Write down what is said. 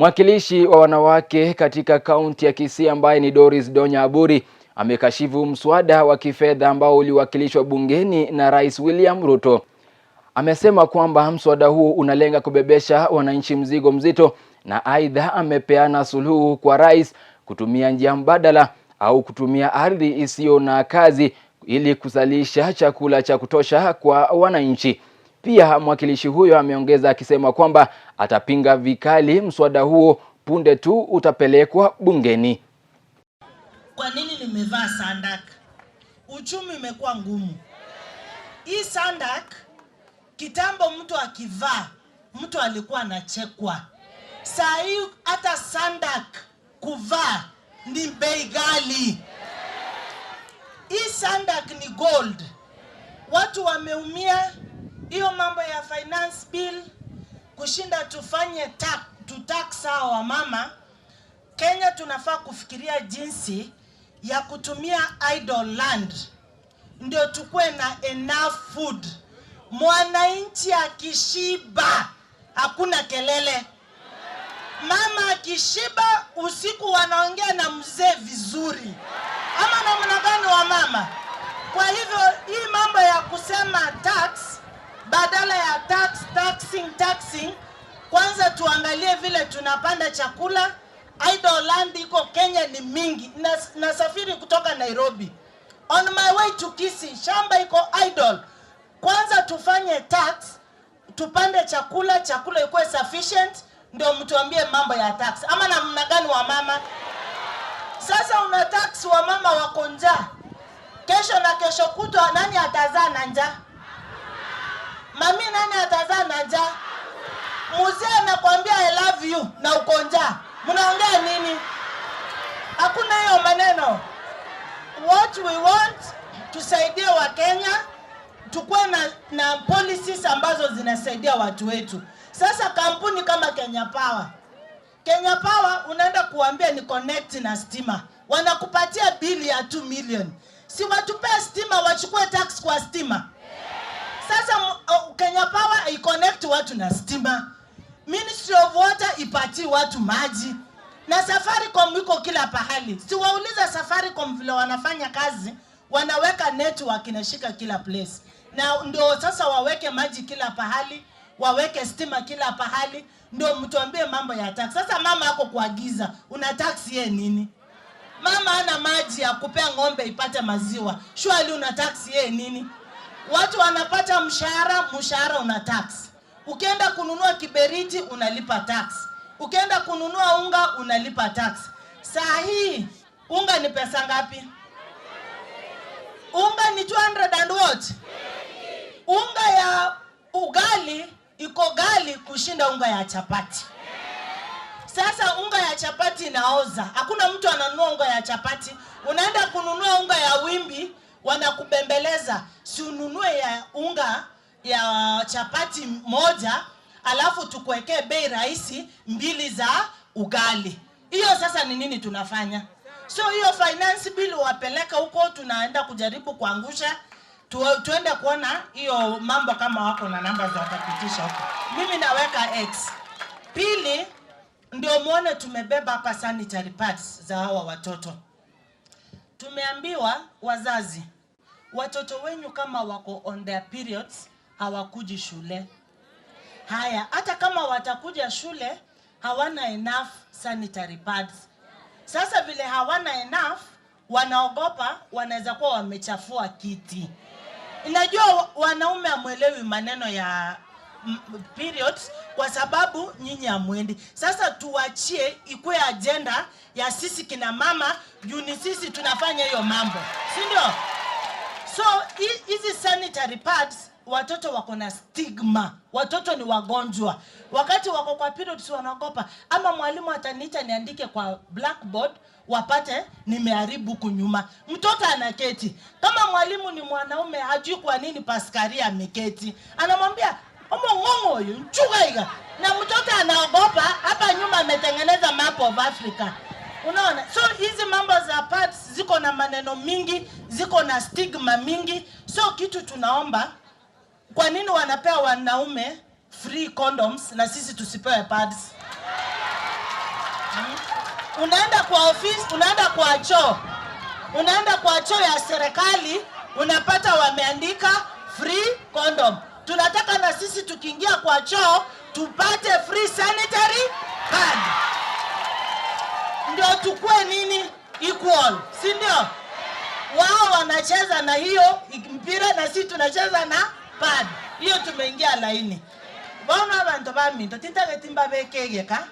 Mwakilishi wa wanawake katika kaunti ya Kisii ambaye ni Doris Donya Aburi amekashifu mswada wa kifedha ambao uliwakilishwa bungeni na Rais William Ruto. Amesema kwamba mswada huo unalenga kubebesha wananchi mzigo mzito, na aidha amepeana suluhu kwa rais kutumia njia mbadala au kutumia ardhi isiyo na kazi ili kuzalisha chakula cha kutosha kwa wananchi. Pia mwakilishi huyo ameongeza akisema kwamba atapinga vikali mswada huo punde tu utapelekwa bungeni. Kwa nini nimevaa sandak? Uchumi umekuwa ngumu. Hii sandak kitambo mtu akivaa mtu alikuwa anachekwa. Saa hii hata sandak kuvaa ni bei ghali. Hii sandak ni gold. Watu wameumia. Hiyo mambo ya finance bill kushinda tufanye tutax hawa wamama. Kenya tunafaa kufikiria jinsi ya kutumia idle land ndio tukue na enough food. Mwananchi akishiba hakuna kelele. Mama akishiba usiku wanaongea na mzee vizuri, ama namna gani wa mama? Kwa hivyo hii mambo ya kusema tax badala ya tax, taxing, taxing, kwanza tuangalie vile tunapanda chakula. Idle land iko Kenya ni mingi. Nasafiri kutoka Nairobi on my way to Kisii, shamba iko idle. Kwanza tufanye tax, tupande chakula, chakula ikuwe sufficient, ndio mtuambie mambo ya tax, ama namna gani wa mama? Sasa una tax wa mama wako njaa, kesho na kesho kutwa nani atazaa na njaa? Mami, nani atazaa na njaa? Mzee anakuambia "I love you" na uko njaa, mnaongea nini? Hakuna hiyo maneno. What we want, tusaidie Wakenya, tukuwe na policies ambazo zinasaidia watu wetu. Sasa kampuni kama Kenya Power, Kenya Power unaenda kuambia ni connect na stima, wanakupatia bili ya 2 million. Si watupee stima, wachukue tax kwa stima. Sasa Kenya Power iconnect watu na stima, Ministry of Water ipatie watu maji, na Safaricom iko kila pahali. Si wauliza Safaricom vile wanafanya kazi, wanaweka network inashika kila place, na ndio sasa waweke maji kila pahali, waweke stima kila pahali, ndio mtuambie mambo ya tax. Sasa mama ako kuagiza, una tax ye nini? Mama ana maji ya kupea ng'ombe ipate maziwa, surely una tax ye nini? Watu wanapata mshahara, mshahara una tax. Ukienda kununua kiberiti unalipa tax. Ukienda kununua unga unalipa tax. Saa hii unga ni pesa ngapi? Unga ni 200 and what? Unga ya ugali iko ghali kushinda unga ya chapati. Sasa unga ya chapati inaoza, hakuna mtu ananunua unga ya chapati. Unaenda kununua unga ya wimbi, wanakubembeleza, si ununue ya unga ya chapati moja, alafu tukuwekee bei rahisi mbili za ugali. Hiyo sasa ni nini tunafanya? So hiyo finance bill wapeleka huko, tunaenda kujaribu kuangusha tuende kuona hiyo mambo kama wako na namba za watapitisha huko. Mimi naweka X. Pili, ndio muone tumebeba hapa sanitary pads za hawa watoto. Tumeambiwa wazazi, watoto wenyu kama wako on their periods hawakuji shule. Haya, hata kama watakuja shule hawana enough sanitary pads. Sasa vile hawana enough, wanaogopa wanaweza kuwa wamechafua kiti. Najua wanaume hamwelewi maneno ya periods kwa sababu nyinyi hamwendi. Sasa tuachie ikuwe agenda ya sisi kina mama, juu ni sisi tunafanya hiyo mambo, si ndio? So hizi sanitary pads, watoto wako na stigma, watoto ni wagonjwa. Wakati wako kwa periods wanaogopa, ama mwalimu ataniita niandike kwa blackboard wapate nimeharibu huku nyuma. Mtoto anaketi kama mwalimu ni mwanaume, hajui kwa nini Paskaria ameketi, anamwambia omong'ong'o huyu nchugaiga, na mtoto anaogopa. Hapa nyuma ametengeneza map of Africa. Unaona, so hizi mambo za pads ziko na maneno mingi, ziko na stigma mingi. So kitu tunaomba, kwa nini wanapea wanaume free condoms na sisi tusipewe pads? Unaenda kwa ofisi, unaenda kwa choo, unaenda kwa choo ya serikali, unapata wameandika free condom. Tunataka na sisi tukiingia kwa choo tupate free sanitary pad, ndio tukue nini, equal, si ndio? Wao wanacheza na hiyo mpira na sisi tunacheza na pad. Hiyo tumeingia laini. Bona abantu baminto tintageti mbabekegeka.